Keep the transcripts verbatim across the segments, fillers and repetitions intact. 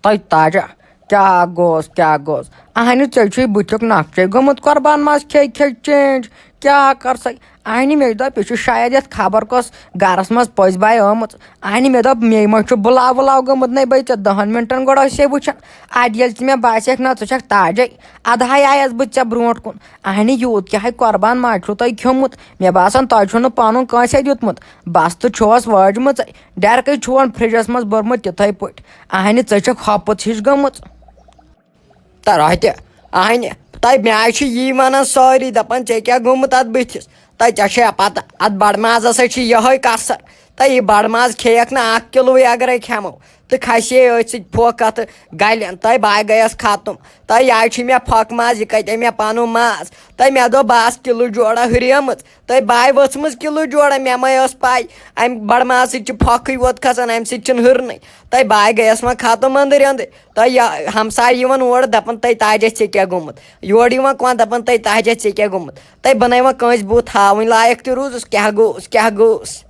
تۄہہِ تاجا، کیٛاہ گوٚوس، کیٛاہ گوٚوس؟ اہنہِ، ژےٚ چھُے بٕتھیُک نقشے گوٚمُت قۄربان ماز کھے کھے چینج۔ کیٛاہ کر سا؟ اہنہِ، مےٚ دوٚپ، یہِ چھُ شاید یتھ خبر کۄس گرس منٛز پٔزۍ باے آمٕژ۔ اہنہِ، مےٚ دوٚپ، مے ما چھُ بُلاو وُلاو گوٚمُت، نے بے ژےٚ دہن منٹن گۄڈٕ ٲسے وٕچھان۔ ادٕ ییٚلہِ ژٕ مےٚ باسیکھ نہ ژٕ چھکھ تاجے، ادٕ ہاے آیس بہٕ ژےٚ برونٛٹھ کُن۔ اہنہِ، یوٗت کیٛاہ ہے قۄربان ماز چھُو تۄہہِ کھیوٚمُت؟ مےٚ باسان، تۄہہِ چھُو نہٕ پنُن کٲنٛسے دیُتمُت۔ بس تہٕ چھوس وٲجمٕژے۔ ڈٮ۪رکٕے چھُون فرجس منٛز بوٚرمُت تِتھے پٲٹھۍ۔ اہنہِ، ژٕ چھکھ ہۄپُت ہِش گٔمٕژ۔ تہٕ رۄہہِ تہِ، اہنہِ، تۄہہِ مےٚ آے چھُ یی ونان سٲری، دپان، "ژےٚ کیٛاہ گوٚمُت اتھ بٕتھِس؟ تۄہہِ ژےٚ چھےٚ پتہ، اتھ بڑٕ مازس ہے چھِ یہے کسر۔ تہٕ یہِ بڑٕ ماز کھیٚیکھ نہٕ اکھ کِلوٕے اگرے کھٮ۪مو، تہٕ کھسہِ ہے أتھۍ سۭتۍ پھۄکھ، اتھ گلٮ۪ن۔ تۄہہِ بہٕ گٔیس ختم۔ تۄہہِ یہِ آے چھُ مےٚ پھۄکہٕ ماز، یہِ کتہِ مےٚ پنُن ماز؟ تۄہہِ مےٚ دوٚپ، بہٕ آس کِلوٗ جوڑا ہُریمٕژ۔ تۄہہِ بہٕ آے ؤژھمٕژ کِلوٗ جوڑا، مےٚ مَے ٲس پَے، اَمہِ بَڑٕ مازٕ سۭتۍ چھِ پھۄکھٕے یوت کھَسان، اَمہِ سۭتۍ چھِنہٕ ہٕرنٕے۔ تۄہہِ بہٕ آے گٔیَس وۄنۍ ختم أنٛدٕرۍ أنٛدٕرۍ۔ تۄہہِ یا ہمساے یِوان اورٕ دَپان، "تۄہہِ تاجَس ژےٚ کیٛاہ گوٚمُت؟" یورٕ یِوان کانٛہہ دَپان، "تۄہہِ تاجَس ژےٚ کیٛاہ گوٚمُت؟" تۄہہِ بہٕ نَے وۄنۍ کٲنٛسہِ بُتھ ہاوٕنۍ لایق تہِ روٗزُس، کیٛاہ گوٚوُس، کیٛاہ گوٚوُس؟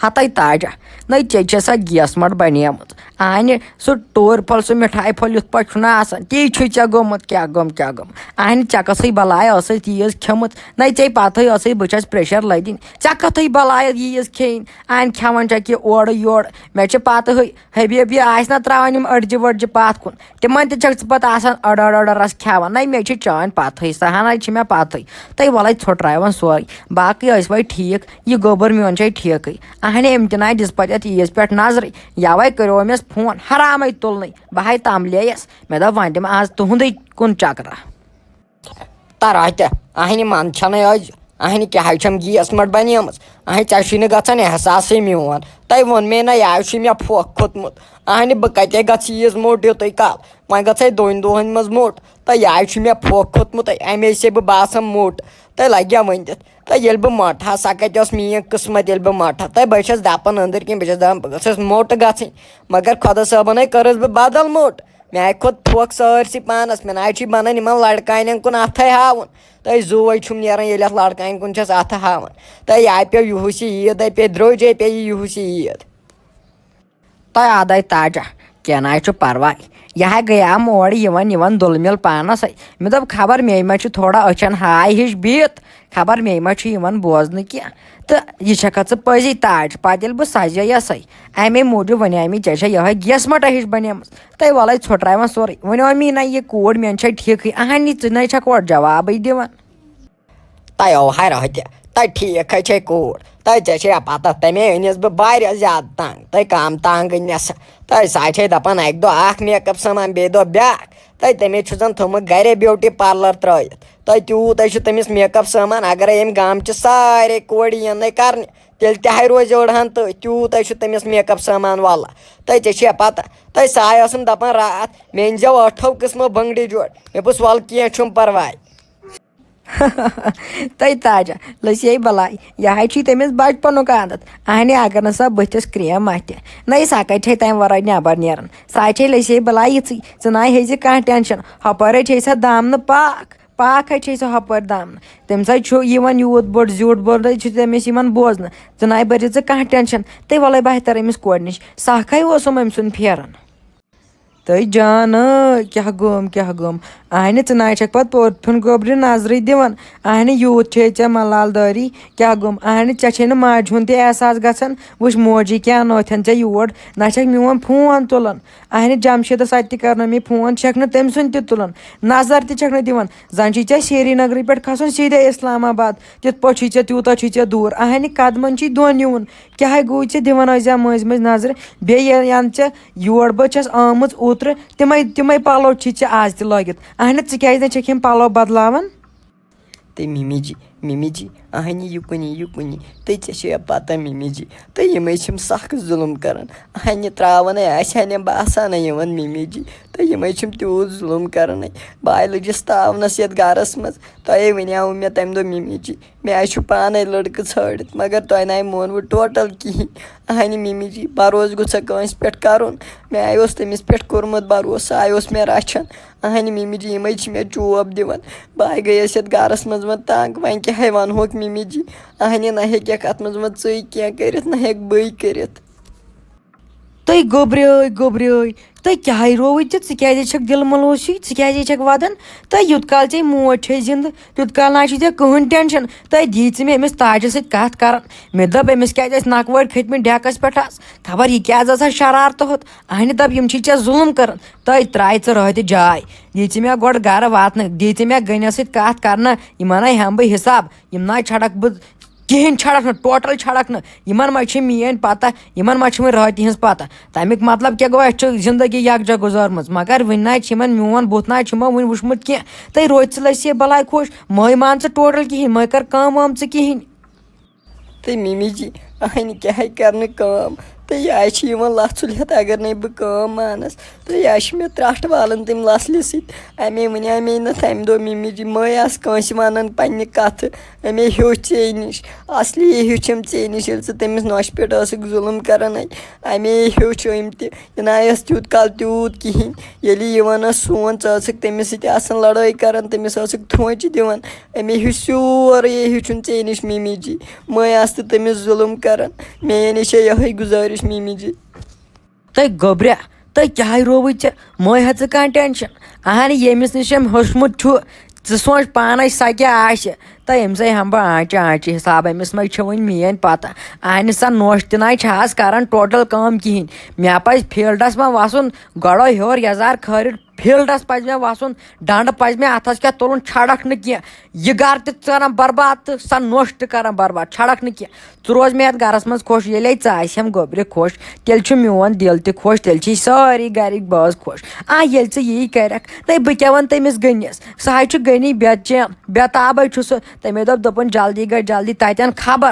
ہتَے تاجہ، نٔے ژےٚ چھےٚ سۄ گیس مٔٹ بنیمٕژ۔ اہنہِ، سُہ ٹوٗرۍ پھوٚل، سُہ مِٹھایہِ پھوٚل یُتھ پٲٹھۍ چھُنہ آسان، تی چھُے ژےٚ گوٚمُت، کیٛاہ گوٚم، کیٛاہ گوٚم؟ اہنہِ، ژےٚ کۄسٕے بلاے ٲسٕے تیٖژ کھیٚمٕژ؟ نٔے ژےٚ پتہٕے ٲسٕے بہٕ چھَس pressure لٔدِنۍ، ژےٚ کتھٕے بلاے ییٖژ کھیٚنۍ؟ اہنہِ، کھٮ۪وان چھَکھ یہِ اورٕ یورٕ، مےٚ چھِ پتہٕ ہٕے۔ حبیب، یہِ آسہِ نہ ترٛاوان یِم أڈجہِ ؤڈجہِ پتھ کُن، تِمن تہِ چھکھ ژٕ پتہٕ آسان أڑ أڑ أڑ رس کھٮ۪وان۔ نَے، مےٚ چھِ چٲنۍ پتہٕے، سہن ہے چھِ مےٚ پتہٕے۔ تہٕ وَلَے ژھوٚٹرایوَن سورُے۔ باقٕے ٲسۍ وۄنۍ ٹھیٖک، یہِ گوٚبُر میون چھے ٹھیٖکٕے۔ اہنہِ، أمۍ تہِ نَے دِژ پتہٕ یَتھ عیٖز پٮ۪ٹھ نظرٕے۔ یَوَے کریو أمِس فون، حرامَے تُلنٕے۔ بہٕ ہاے تملییَس، مےٚ دوٚپ، وۄنۍ دِمہٕ آز تُہُنٛدُے کُن چکرا۔ ترٛاو تہِ، اہنہِ من چھنہٕ أزۍ، اہنہِ کیٛاہ چھم گیس مٔٹ بنیمٕژ، اہنہِ ژےٚ چھُے نہٕ گژھان احساسٕے میون، تۄہہِ ووٚن مے نہ یہِ چھُے مےٚ پھۄکھ کھوٚتمُت، اہنہِ بہٕ کتے گژھٕ ییٖژ موٚٹ یوٚتُے کال، وۄنۍ گژھے دۄن دۄہن منٛز موٚٹ، تہٕ یہِ چھُ مےٚ پھۄکھ کھوٚتمُت، امے سے بہٕ باسان موٚٹ، تۄہہِ لگیا ؤنِتھ، تہٕ ییٚلہِ بہٕ مۄٹہٕ ہا سا کتہِ اوس میٲنۍ قٕسمت ییٚلہِ بہٕ مۄٹہٕ ہا، تۄہہِ بہٕ چھس دپان أنٛدٕرۍ کِنۍ بہٕ چھس دپان بہٕ گژھس موٚٹ گژھٕنۍ، مگر خۄدا صٲبن ہے کٔرٕس بہٕ بدل موٚٹ۔ مےٚ آیہِ کھوٚت پھۄکھ سٲرسٕے پانس، مےٚ نہ حظ چھُے بنان یِمن لڑکانٮ۪ن کُن اتھے ہاوُن۔ تۄہہِ زُوے چھُم نیران ییٚلہِ اتھ لڑکانٮ۪ن کُن چھس اتھٕ ہاوان۔ تۄہہِ یہِ پیٚو یِہُس یہِ عیٖد، ہے پیٚیہِ درٛوجے پیٚیہِ یِہُس یہِ عیٖد۔ تۄہہِ ادے تاجہ، کینٛہہ نہ حظ چھُ پرواے۔ یہِ ہا گٔیام اورٕ یِوان یِوان دُلہٕ مِل پانس۔ مےٚ دوٚپ خبر مے ما چھُ تھوڑا أچھن ہاے ہِش بِہِتھ۔ خبر مے ما چھُ یِوان بوزنہٕ کینٛہہ۔ تہٕ یہِ چھکھا ژٕ پٔزی تاج؟ پتہٕ ییٚلہِ بہٕ سجییسے، امے موٗجوٗب ونے مےٚ ژےٚ چھےٚ یِہوے گیس مٹا ہِش بنیمٕژ۔ تہٕ وَلَے ژھوٚٹرایوان سورُے۔ وۄنۍ آو مے نہ یہِ کوٗر، میٛٲنۍ چھےٚ ٹھیٖکٕے۔ اہنی، ژٕ نَے چھَکھ اورٕ جوابٕے دِوان۔ تۄہہِ اوہا رۄہتہِ، تۄہہِ ٹھیٖک ہے چھے کوٗر۔ تۄہہِ ژےٚ چھے پَتہ، تَمے أنِس بہٕ واریاہ زیادٕ تنٛگ۔ تۄہہِ کَم تنٛگ أنِس۔ تۄہہِ سا چھے دَپان اَکہِ دۄہ اَکھ makeup سامان، بیٚیہِ دۄہ بیٛاکھ۔ تۄہہِ تٔمِس چھُ زَن تھوٚمُت گَرے beauty parlour ترٛٲیِتھ۔ تۄہہِ تیوٗت ہے چھُ تٔمِس makeup سامان، اگرے أمۍ گامچہِ سارے کورِ یِن نَے کَرنہِ، تیٚلہِ تہِ ہاے روزِ أڑہَن تٔتھۍ، تیوٗت ہاے چھُ تٔمِس makeup سامان وَلہٕ۔ تۄہہِ ژےٚ چھےٚ پَتہ، تۄہہِ ساے ٲسٕم دَپان راتھ، مےٚ أنۍ زیو ٲٹھو قٕسمو بٔنٛگرِ جوڑ۔ مےٚ پوٚس، وَلہٕ کینٛہہ چھُنہٕ پَرواے۔ تۄہہِ تاجہ، لٔسۍ یے بَلاے، یہِ ہاے چھُے تٔمِس بَچپَنُک عادت۔ اَہنہِ، اگر نہٕ سۄ بٕتھِس کرٛیم مَتھِ، نَے سۄ کَتہِ چھے تَمہِ وَرٲے نٮ۪بَر نیران۔ سۄ ہاے چھے لٔسۍ یے بَلاے یِژٕے، ژٕ نَے ہیٚزِ کانٛہہ tension، ہۄپٲرۍ چھے سۄ دامنہٕ پاک۔ پاک حظ چھِ أسۍ ہۄپٲرۍ دامنہٕ۔ تٔمِس حظ چھُ یِوان یوٗت بوٚڑ زیوٗٹھ بوٚڑ حظ چھُ تٔمِس یِوان بوزنہٕ۔ ژٕ نَے بٔرِو ژٕ کانٛہہ tension۔ تہٕ وَلَے بہٕ ہا تَرٕ أمِس کورِ نِش۔ سَکھ ہَے اوسُم أمۍ سُنٛد پھیران۔ تہٕ جانہٕ کیٛاہ گوٚم، کیٛاہ گوٚم؟ اَہنہِ، ژٕ نَے چھَکھ پَتہٕ پوٚت پھیُن گوٚبرِ نظرٕے دِوان۔ اَہنہِ، یوٗت چھے ژےٚ ملال دٲری، کیٛاہ گوٚم؟ اَہنہِ، ژےٚ چھے نہٕ ماجہِ ہُنٛد تہِ احساس گژھان؟ وٕچھ، موجی کیٛاہ نوتھن ژےٚ یور، نہ چھَکھ میون فون تُلان۔ اَہنہِ، جمشیٖدَس اَتہِ تہِ کَرنو مےٚ فون، چھَکھ نہٕ تٔمۍ سُنٛد تہِ تُلان، نظر تہِ چھَکھ نہٕ دِوان۔ زَن چھُے ژےٚ سرینگرٕ پٮ۪ٹھ کھَسُن سیٖدھے اسلام آباد، تِتھ پٲٹھۍ چھُے ژےٚ تیوٗتاہ چھُے ژےٚ دوٗر۔ اَہنہِ، قدمَن چھُے دۄن یِوُن، کیٛاہ گوٚو ژےٚ؟ دِوان ٲسۍ زِ مٔنٛزۍ مٔنٛزۍ نظرِ، بیٚیہِ ییٚلہِ یَنہٕ ژےٚ یور بہٕ چھَس آمٕژ اوترٕ، تِمَے، تِمَے پَلو چھِی ژےٚ آز تہِ لٲگِتھ۔ اَہنہِ، ژٕ کیٛازِ نہ چھَکھ یِم پَلو بدلاوان؟ تہٕ مِمی جی، مِمی جی، اَہنہِ یہِ کُنی، یہِ کُنی۔ تہٕ ژےٚ چھےٚ پَتہ مِمی جی، تہٕ یِمَے چھِم سَخ ظُلُم کَران۔ اَہنہِ ترٛاوان ہے آسہِ ہا نہٕ باسان ہے یِوان مِمی جی، تہٕ یِمَے چھِم تیوٗت ظُلُم کَران ہے۔ بہٕ آے لٔجِس تاونَس یَتھ گَرَس منٛز۔ تۄہے وَنیٛاوُ مےٚ تَمہِ دۄہ مِمی جی، مےٚ آسہِ چھُ پانَے لٔڑکہٕ ژھٲنٛڈِتھ، مگر تۄہہِ نَے مونوُ total کِہیٖنۍ۔ اَہنہِ مِمی جی، بروسہٕ گوٚژھ سا کٲنٛسہِ پٮ۪ٹھ کَرُن؟ مےٚ آے اوس تٔمِس پٮ۪ٹھ کوٚرمُت بروسہٕ، سُہ آے اوس مےٚ رَچھان۔ اَہنہِ مِمی جی، یِمَے چھِ مےٚ چوب دِوان۔ بہٕ آے گٔیَس یَتھ گَرَس منٛز وۄنۍ تنٛگ، وۄنۍ کیٛاہ ہے وَنہوکھ مِمی جی؟ اَہنہِ نہ ہیٚکٮ۪کھ اَتھ منٛز وۄنۍ ژٕے کینٛہہ کٔرِتھ، نہ ہیٚکہٕ بٕے کٔرِتھ۔ تہٕ گوٚبریٲے، گوٚبریٲے، تہٕ کیٛاہ رووُے ژےٚ؟ ژٕ کیٛازِ چھَکھ دِل ملوسٕے؟ ژٕ کیٛازِ چھَکھ وَدان؟ تہٕ یوٗت کال ژےٚ موج چھے زِندٕ، تیوٗت کال نہ چھُے ژےٚ کٕہٕنۍ ٹٮ۪نشَن۔ تہٕ دی ژٕ مےٚ أمِس تاجَس سۭتۍ کَتھ کَران۔ مےٚ دوٚپ، أمِس کیٛازِ ٲسۍ نَکوٲڑۍ کھٔتۍ مٕتۍ ڈٮ۪کَس پٮ۪ٹھ آز؟ خبر یہِ کیٛازِ ٲس اَتھ شرارتہٕ ہوٚت۔ اَہنہِ دوٚپ، یِم چھی ژےٚ ظُلُم کَران۔ تہٕ ترٛایہِ ژٕ رٲتہِ جاے۔ دی ژٕ مےٚ گۄڈٕ گَرٕ واتنہٕ، دی ژٕ مےٚ گٔنِس سۭتۍ کَتھ کَرنہٕ، یِمَن ہا ہٮ۪مہٕ بہٕ حِساب۔ یِم نہ چھَڑکھ بہٕ کِہیٖنۍ، چھَڑکھ نہٕ، ٹوٹَل چھَڑکھ نہٕ۔ یِمَن ما چھِ میٛٲنۍ پَتہ؟ یِمَن ما چھِ وۄنۍ رٲتی ہٕنٛز پَتہ؟ تَمیُک مطلب کیٛاہ گوٚو؟ اَسہِ چھِ زِندگی یَکجاہ گُزٲرمٕژ، مگر وٕنہِ نہ چھِ یِمَن میون بُتھ نہ چھُ یِمو وٕنہِ وٕچھمُت کینٛہہ۔ تہٕ روزِ ژٕ لَسہِ بَلاے خۄش، مٔہ مان ژٕ ٹوٹَل کِہیٖنۍ، مٔہ کَر کٲم وٲم ژٕ کِہیٖنۍ۔ تہٕ مِمی جی، اَہَنہِ کیٛاہ ہے کَرنہٕ کٲم؟ تہٕ یہِ آے چھِ یِوان لَژھ سُلہِ ہٮ۪تھ، اگر نَے بہٕ کٲم مانَس۔ تہٕ یہِ آے چھِ مےٚ ترٛٹھ والان تَمہِ لَژھلہِ سۭتۍ۔ اَمے وَنیٛاے مےٚ نہ تَمہِ دۄہ مِمی جی، مٔہ آس کٲنٛسہِ وَنان پنٛنہِ کَتھٕ۔ اَمے ہیوٚچھ ژے نِش، اَصلی ہیوٚچھم ژے نِش، ییٚلہِ ژٕ تٔمِس نۄشہِ پٮ۪ٹھ ٲسٕکھ ظُلُم کَران۔ اَمے ہیوٚچھ أمۍ تہِ۔ یہِ نہ ٲس تیوٗت کال تیوٗت کِہیٖنۍ۔ ییٚلہِ یہِ یِوان ٲس سون، ژٕ ٲسٕکھ تٔمِس سۭتۍ آسان لڑٲے کران، تٔمِس ٲسٕکھ تھوچہِ دِوان۔ أمے ہیوٚچھ سورُے، یہِ ہیوٚچھُن ژے نِش مِمی جی۔ مٔہ آس تہٕ تٔمِس ظُلُم کران۔ مےٚ نِش چھےٚ یِہوٚے گُزٲرِش مِمی جی۔ تہٕ گوٚبریا، تہٕ کیٛاہ رووُے ژےٚ؟ مٔہ ہیٚہ ژٕ کانٛہہ ٹٮ۪نشن۔ اہنہِ، ییٚمِس نِش أمۍ ہیوٚچھمُت چھُ، ژٕ سونٛچ پانے سۄ کیٛاہ آسہِ۔ تہٕ أمۍ سٕے ہٮ۪مہٕ بہٕ آنٛچہِ آنٛچہِ حساب، أمِس ما چھِ وٕنہِ میٛٲنۍ پتہ۔ اہنہِ، سۄ نۄش تہِ نہ چھِ آز کران ٹوٹل کٲم کِہیٖنۍ۔ مےٚ پزِ فیٖلڈس منٛز وسُن، گۄڈٕ ہیوٚر یزار کھٲرِتھ، فیٖلڈس پزِ مےٚ وسُن، ڈنڈٕ پزِ مےٚ اتھس کیٛاہ تُلُن، چھڑکھ نہٕ کینٛہہ۔ یہِ گرٕ تہِ کران برباد تہٕ سۄ نۄش تہِ کران برباد، چھڑکھ نہٕ کینٛہہ۔ ژٕ روز مےٚ یتھ گرس منٛز خۄش، ییٚلے ژٕ آسہِ ہم گوٚبرِ خۄش، تیٚلہِ چھُ میون دِل تہِ خۄش، تیٚلہِ چھِ سٲری گرِکۍ بٲژ خۄش۔ آ، ییٚلہِ ژٕ یی کرکھ، تہٕ بہٕ کیٛاہ ونہٕ تٔمِس غنیس؟ سُہ حظ چھُ غنی بے چین، بے تابے چھُ سُہ۔ تٔمۍ دوٚپ، دوٚپُن، جلدی گژھ جلدی، تتٮ۪ن خبر۔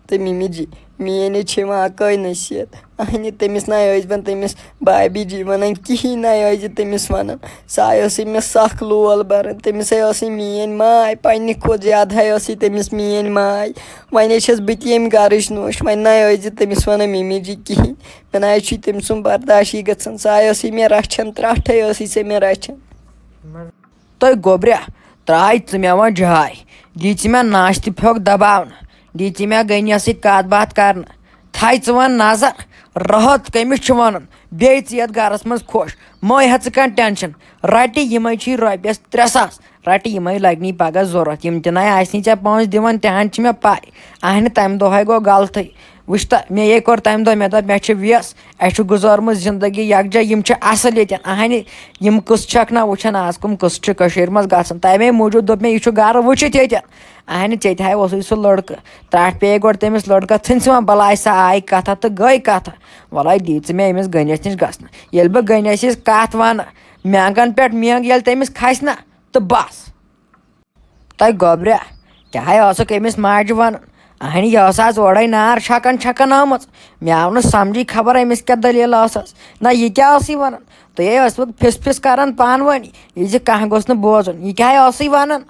تہٕ مِمی جی، میٲنۍ حظ چھِ یِوان اکٲے نصیحت۔ اہنہِ، تٔمِس نہ ٲسۍ بن تٔمِس بابی جی ونان کِہیٖنۍ، نہ ٲسۍ زِ تٔمِس ونان۔ سۄ ٲسٕے مےٚ سخ لول بران۔ تٔمِس ہے ٲسٕے میٲنۍ ماے، پننہِ کھۄتہٕ زیادٕ ہے ٲسٕے تٔمِس میٲنۍ ماے۔ وۄنۍ حظ چھَس بہٕ تہِ ییٚمہِ گرٕچ نوش، وۄنۍ نہ ٲسۍ زِ تٔمِس ونان مِمی جی کِہیٖنۍ۔ مےٚ نہ حظ چھُے تٔمۍ سُنٛد برداشی گژھان۔ سۄ ٲسٕے مےٚ رچھان، ترٛٹھے ٲسٕے سۄ مےٚ رچھان۔ تہٕ گوٚبریا، ترٛاے ژٕ مےٚ وۄنۍ جاے، دی ژٕ مےٚ ناشتہٕ پھیوٚکھ دباونہٕ، دی ژٕ مےٚ غنیَس سۭتۍ کَتھ باتھ کرنہٕ۔ تھاے ژٕ وۄنۍ نظر، رٲتھ کٔمِس چھُ وَنُن، بیٚیہِ ژٕ یَتھ گرَس منٛز خۄش، مہ ہےٚ ژٕ کانٛہہ ٹٮ۪نشَن۔ رَٹہِ یِمَے چھِی رۄپیَس ترٛےٚ ساس، رَٹہِ یِمَے لَگنی پَگاہ ضوٚرَتھ، یِم تہِ نَے آسنی ژےٚ پونٛسہٕ دِوان، تِہَن چھِ مےٚ پَے۔ اَہنہِ، تَمہِ دۄہَے گوٚو غلطٕے۔ وٕچھ تہٕ، مےٚ یے کوٚر تَمہِ دۄہ، مےٚ دوٚپ، مےٚ چھِ وٮ۪س، اَسہِ چھُ گُزٲرمٕژ زِندگی یَکجاہ، یِم چھِ اَصٕل ییٚتٮ۪ن۔ اَہنہِ، یِم قٕصہٕ چھَکھ نہ وٕچھان، آز کٕم قٕصہٕ چھِ کٔشیٖرِ منٛز گژھان۔ تَمے موٗجوٗب دوٚپ مےٚ، یہِ چھُ گَرٕ وٕچھِتھ ییٚتٮ۪ن۔ اَہنہِ، ژےٚ تہِ ہاے اوسُے سُہ لٔڑکہٕ۔ ترٛٹھ پیٚیہِ گۄڈٕ تٔمِس لٔڑکَس، ژھٕنۍ ژٕ وۄنۍ بَلاے، سۄ آیہِ کَتھا تہٕ گٔے کَتھا۔ وَلَے، دی ژٕ مےٚ أمِس غنیَس نِش گژھنہٕ۔ ییٚلہِ بہٕ غنیَس نِش کَتھ وَنہٕ، مٮ۪نٛگَن پٮ۪ٹھ مٮ۪نٛگ ییٚلہِ تٔمِس کھَسہِ نہ، تہٕ بَس۔ تہٕ گوٚبریا، کیٛاہ ہے اوسُکھ أمِس ماجہِ وَنان؟ اَہنہِ، یہِ ٲس آز اورَے نار چھَکان چھَکان آمٕژ۔ مےٚ آو نہٕ سَمجھٕے، خبر أمِس کیٛاہ دٔلیٖل ٲسٕس۔ نہ، یہِ کیٛاہ ٲسٕے وَنان؟ تُہۍ ہے ٲسوٕ پھِس پھِس کَران پانہٕ ؤنۍ، یہِ زِ کانٛہہ گوٚژھ نہٕ بوزُن۔ یہِ کیٛاہ ہے ٲسٕے وَنان؟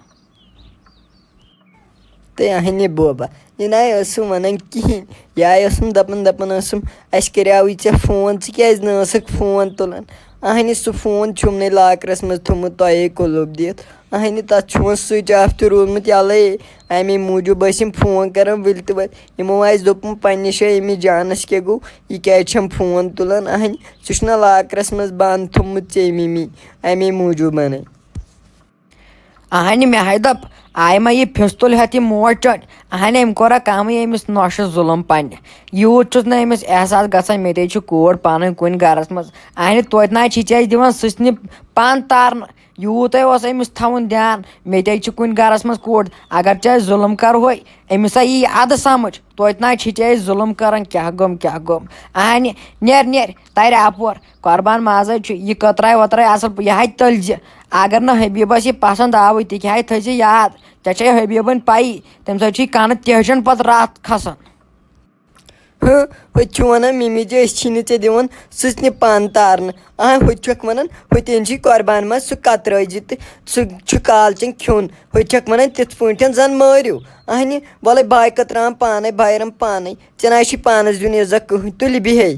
تہٕ اَہنہِ بوبا، یہِ نَے ٲسٕم وَنان کِہیٖنۍ۔ یہِ آے ٲسٕم دَپان، دَپان ٲسٕم، "اَسہِ کَریاوُے ژےٚ فون، ژٕ کیٛازِ نہٕ ٲسٕکھ فون تُلان؟" اَہنہِ، سُہ فون چھُم نَے لاکرَس منٛز تھوٚمُت تۄہے کُلُف دِتھ۔ اَہنہِ، تَتھ چھُ وۄنۍ سُچ آف تہِ روٗدمُت یَلَے۔ اَمے موٗجوٗب ٲسۍ یِم فون کَران ؤلۍ تہٕ ؤلۍ۔ یِمو آسہِ دوٚپمُت، "پنٛنہِ جایہِ أمِس جانَس کیٛاہ گوٚو؟ یہِ کیٛازِ چھَم فون تُلان؟" اَہنہِ، سُہ چھُنہ لاکرَس منٛز بنٛد تھوٚمُت ژےٚ مِمی، اَمے موٗجوٗبَنَے۔ اہنہِ، مےٚ ہاے دَپ، آیہِ ما یہِ پھِستُل ہٮ۪تھ یہِ موج چٲنۍ؟ اہنہِ، أمۍ کوٚرا کَمٕے أمِس نۄشہِ ظُلُم پنٛنہِ؟ یوٗت چھُس نہٕ أمِس احساس گژھان، مےٚ تے چھِ کوٗر پَنٕنۍ کُنہِ گَرَس منٛز۔ اہنہِ، توتہِ نہ چھِ ژےٚ اَسہِ دِوان سٕژنہِ پَن تارنہٕ۔ یوٗت ہے اوس أمِس تھاوُن دیان، مےٚ تے چھِ کُنہِ گَرَس منٛز کوٗر۔ اگر ژےٚ اَسہِ ظُلُم کَرہوے، أمِس ہا یی اَدٕ سَمٕجھ۔ توتہِ نہ چھِ ژےٚ أسۍ ظُلُم کَران، کیٛاہ گوٚم، کیٛاہ گوٚم؟ اہنہِ، نیر، نیر، تَرِ اَپور۔ قۄربان مازَے چھُ، یہِ کٔتراے وۄتراے اَصٕل پٲٹھۍ، یہِ ہا تٔلۍ زِ۔ اگر نہٕ حبیٖبَس یہِ پَسنٛد آوٕے، تہِ کیٛاہ تھٲیزِ یاد، ژےٚ چھے حبیٖبٕنۍ پَیی، تَمہِ سۭتۍ چھُے کَنہٕ تیٚہجَن پَتہٕ راتھ کھَسان۔ ہہ، ہُتہِ چھُ وَنان مِمی جی، أسۍ چھی نہٕ ژےٚ دِوان سٕژنہِ پَن تارنہٕ۔ اہن، ہُتہِ چھَکھ وَنان، ہُتہِ أنۍ چھی قۄربان ماز، سُہ کترٲوزِ تہٕ سُہ چھُ کالچن کھیوٚن۔ ہُتہِ چھَکھ وَنان، تِتھ پٲٹھۍ زَن مٲرِو۔ اہنہِ، وَلَے بہٕ ہاے کتراوان پانے، بہٕ ہاے رَنہٕ پانے۔ ژےٚ نہ چھُے پانَس دیُن عزت کٕہٕنۍ، تُلہِ بیٚہے۔